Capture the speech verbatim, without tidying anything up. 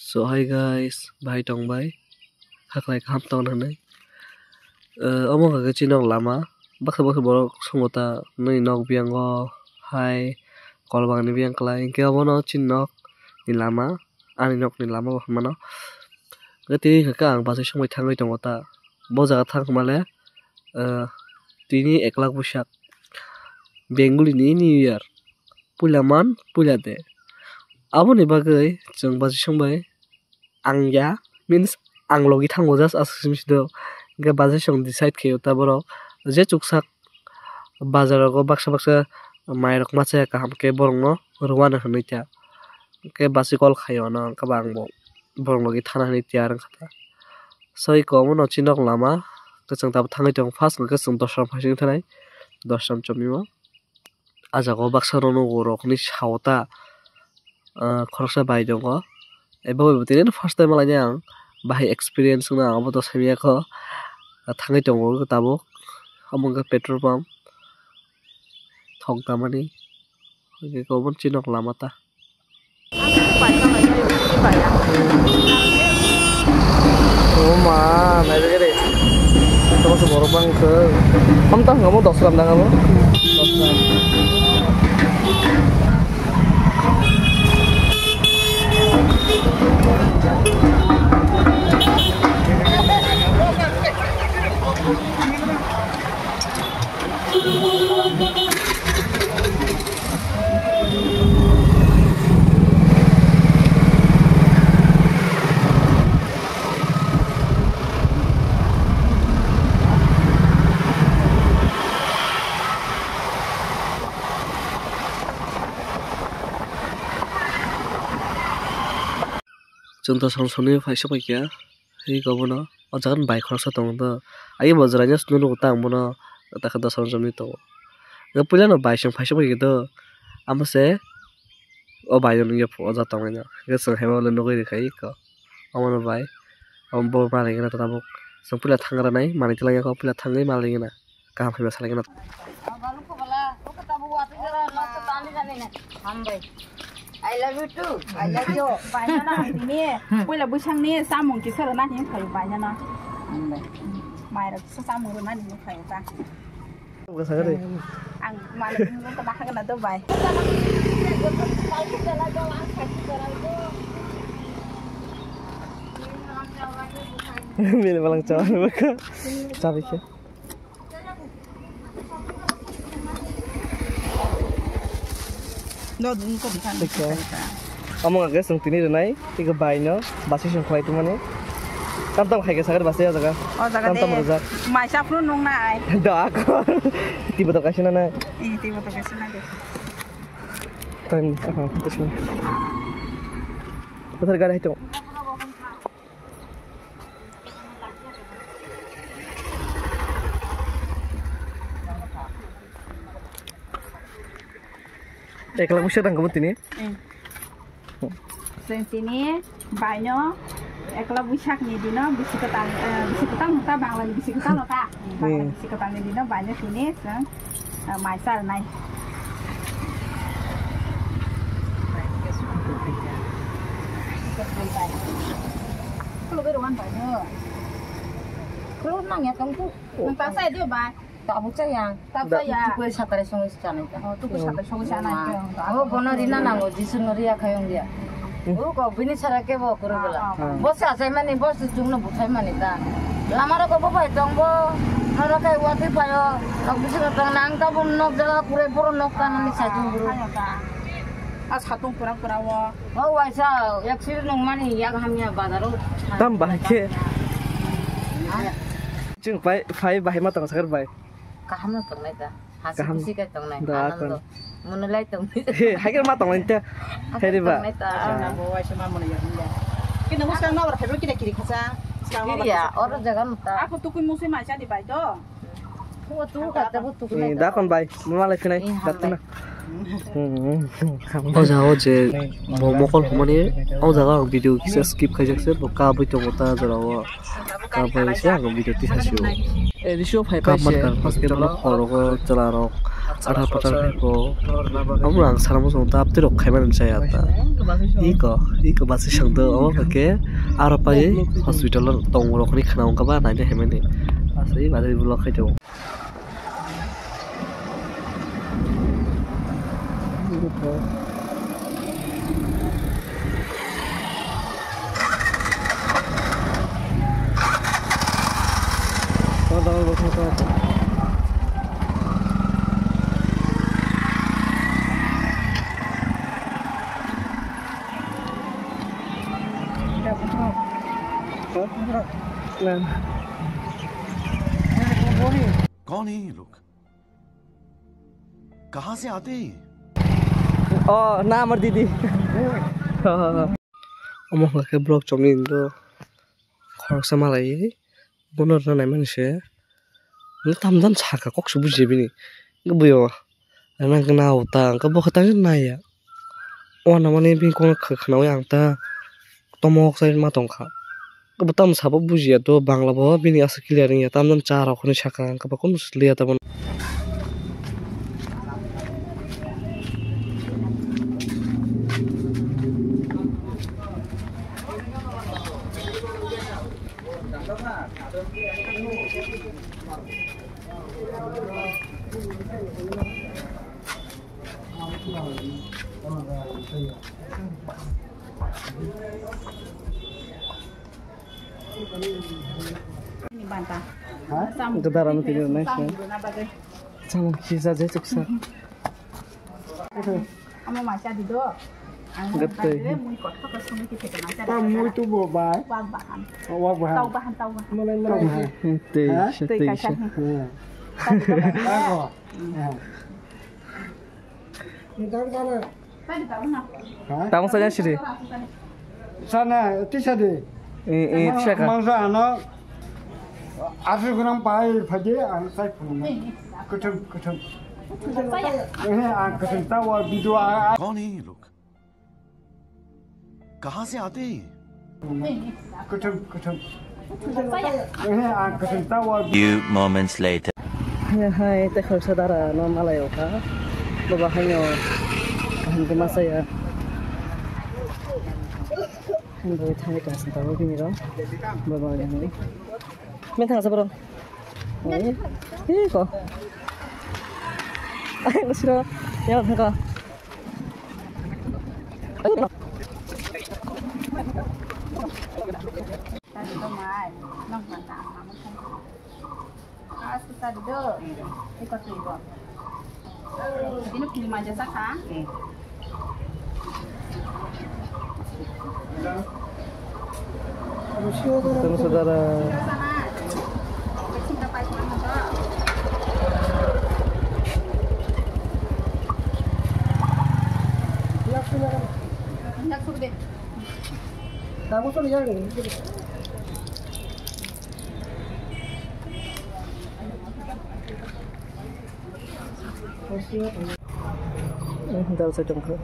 So hi guys, bahai tong bai? Hakhlai kaham tong hinwi. Eh, omo khe chini nok lama. Baksa baksa borok swngo ta, nini nok biyango hai kolbangni biyang kwlai. Hinkhe obono chini nok ni lama, ani nok ni lama bo hinmano. Hinkhe tini hinkhe ang bachai songbai thangwi tongo ta. Bo jaga thang hwnmale, eh, tini ek lakh bwsak. Bengali ni New Year. Puila man, puila de. Aboni bagwi chwng bachai songbai ang ya, means ang logi thango just aswk simi sido. Hinkhe bachai song decide khaio ta borok je chuksak bazar rogo baksa baksa mai rok ma chaya kaham khe borokno rwna hinwi ta. Hinkhe bachai call khaio ano, hinkhe ba ang bo borok logi thana hinwi tiyar wngkha ta. So eko omono chini nok lama kwchwng tabuk thangwi tongo, first hinkhe chwng dosra phaising thanai, dosra chomimo. Ah jaga o baksa rw nugo rw hwnwi sa o ta, ah, khoroksa bai tongo. Abo bai bo tini first time malaina ang bahai experience wngna ang abo to saimanya kho. Ah, thangwi tongo tabuk. Omo wngkha petrol pump. Thok damani. Obo chini nok lama ta. Oh ma, naijak re. Tamo se borok bang se. Ham tang kamu dos gram dang kamu. Dos gram. Chwng to song song nw phaisa paikha. Hai eko bono o jaga ni bai khoroksa tongo do. Ayang bo jwraino swnwi nugo ta ang bono, takhe dosa rok jomni tongo. Puila no bai chwng phaisa bai do, amo se o bai no nungya o jaga tongmani. Hwnkhe chwng hai ma le nugwi rwkha eko. Omono bai, omo bo ma rwgwna tabuk. Chwng puila thang rwnai, manwi twlangya kho, puila thangwi ma rwgwna. Kaham khe bwsa lagina. Hambai. I love you too. I love you. Baina na tini. Puila bwsang ni samung kisa rwna hin phaio baina na. Hambai. Mai rok kisa samung rwna hin phaio ta. Bwsa gari. Ang malik ni ko bahagna do bai. Mil balang chawan baka. Chabi khe. No, dun ko dikha. Omo khe chwng tini rwnai, tei bai no basi song khlai tongmani. Tam tam khai khe sakar basi o jaga. O jaga tam tam de rwjak. Mai chapru nung nai. Da ko. Tibo to kaisa na nai. Ih, tibo to kaisa na de. Time, aha, this one. Bothar gari hai tong. Ek lakh bwswk rang kabo tini? Hmm. Chwng tini baino ek lakh bwswk ni dino bisi kwtal, eh, bisi kwtal no ta, Bangla ni bisi kwtal no ta. Bangla ni bisi kwtal ni dino baino tini chwng, eh, mai charnai. Khulugwi rwgan baino. Khulug nangya tongkhu. Nwng ta sai dio bai. Tabuk chaya. Tabuk chaya. Tukui sakare songwi chanai ta. Oh, tukui sakare songwi chanai ta. Abo bono rina nango, Jisu no riya khai ongya. Hmm. O ko bini sara kebo kuru bela. Ah, ah. Bo sa sai mani, bo su chungno buthai mani ta. Lama rok bo bai tong bo. Noro kai wati payo. Nok bisingo tong nang ta bo nok jaga kure puro nok ta mani sa chung buru. Ah, ah. A satung pura pura o. O waisa, yak sir nung mani yak hamya bazaro. Tam bahai khe. Ah. Chwng pai, pai bahai ma tong sakar bai. Kaham no tongnai ta. Hasi kaham. Kusi kai tongnai. Da, anando. Tong. Monolai tongnai. He, hai khe ma tongnai ta. Hai re ba. Tongnai ta. Ah. Bo waisa ma monolai ya. Kini mo sang na war phaibo kini kiri khasa. Kiri ya, oro jaga no ta. Ako tukui musi ma chani bai to. Ni dakon bai, malai phinai, eh, dakna. Hmm. O jaga o je bo mokol humani, o jaga ang video kisa skip khaijak se, bo kabui tongo ta jora o. Kabui se ang video tisa sio. Eh, risio phai phai se. Hospital o khorogo chwla rok, athar pathar phai ko. Amo ang sana muchung ta, abtwi rok khaimani chaya ta. Iko, iko basi sangdo, omo khe aro pai hospital o tong rok ni khna wngkha ba naina himani. Asai bade vlog khai tongo. कौन है ये लोग? कहाँ से आते हैं? Oh, na amar didi. Omo hwnkhe vlog chomni do khoroksa malai bono rwna naimani se. Tam jani saka kok se bujiya bini. Buyo. Ana gana uta, hwnkhe bo khe tangwi naiya. O namani bini kokno khwnawi ang ta tomok sai ma tongkha. Bo tamo sabo bujiya do, Bangla bo bini aswk clear wngya, tamjani cha rok hinwi sakha, hwnkhe bo kunu liya tamo. Ni banta. Ha? Sam-, Gadara mati ni nai sam-, se. Runa bagai. Samung kisa je chuksa. Amo macha di do. Ang Gattai. Bagai mui kothok ko sumi kisa kena cha. Pa mui tu bo bai. Wak bahan. Wak bahan. Tau bahan, tau bahan. Tau bahan. Tei, ha? Tei tei kaisa. Ha. Ako. Ha. Tamo saya siri. Sana, tisa de. Eh, eh, tisa ka. Mangsa ano, asli kurang pai phaji, ano sai phung. Kuthum, kuthum. Eh, ang kuthum tawa video a. कौन है ये लोग? कहाँ से आते हैं? Kuthum, kuthum. Eh, ang kuthum tawa. Few moments later. Hai, hai, tei khoroksa dara no malai o kha. Baba haino kaham khe ma chaya. Hwnwi thangwi tong sing tongo bini rok. Baba yang ni. Men thang sa bro. Oi. Hi ko. Ai, siro. Ya, thang ko. Ini pilih manja saka. Tunggu, saudara. Dal sai tongkha.